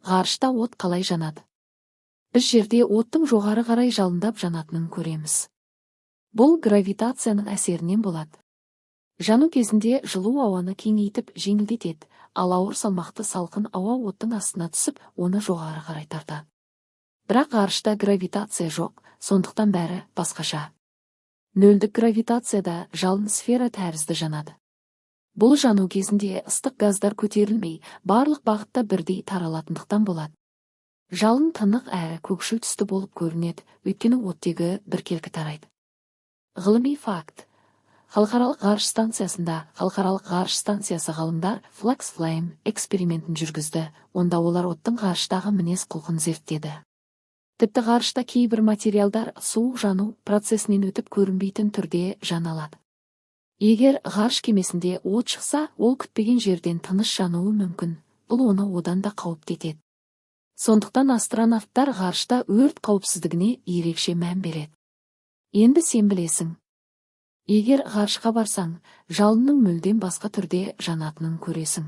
Ғарышта от қалай жанады? Біз жерде оттың жоғары қарай жалындап жанатынын көреміз. Бұл гравитацияның әсерінен болады. Жану кезінде жылу ауаны кеңейтіп, жеңілдетеді, ал ауыр салмақты салқын ауа оттың астына түсіп, оны жоғары қарай тартады. Бірақ ғарышта гравитация жоқ, сондықтан бәрі басқаша. Нөлдік гравитацияда жалын сфера тәрізді жанады. Бұл жану кезінде ыстық газдар көтерілмей, барлық бағытта бірдей таралатындықтан болады. Жалын тынық әрі көкшіл түсті болып көрінеді, өйткені оттегі біркелкі тарайды. Ғылыми факт. Халықаралық ғарыш станциясында Халықаралық ғарыш станциясы ғалымдар Flux Flame экспериментін жүргізді. Онда олар оттың ғарыштағы мінез құлқын зерттеді. Тіпті ғарышта кейбір материалдар суық жану процесінен өтіп, көрінбейтін түрде жана алады. Егер ғарыш кемесінде от шықса, ол күтпеген жерден тыныш жануы мүмкін. Бұл оны одан да қауіпті етеді. Сондықтан астронавттар ғарышта өрт қауіпсіздігіне ерекше мән береді. Енді сен білесің. Егер ғарышқа барсаң, жалынның мүлдем басқа түрде жанатынын көресің.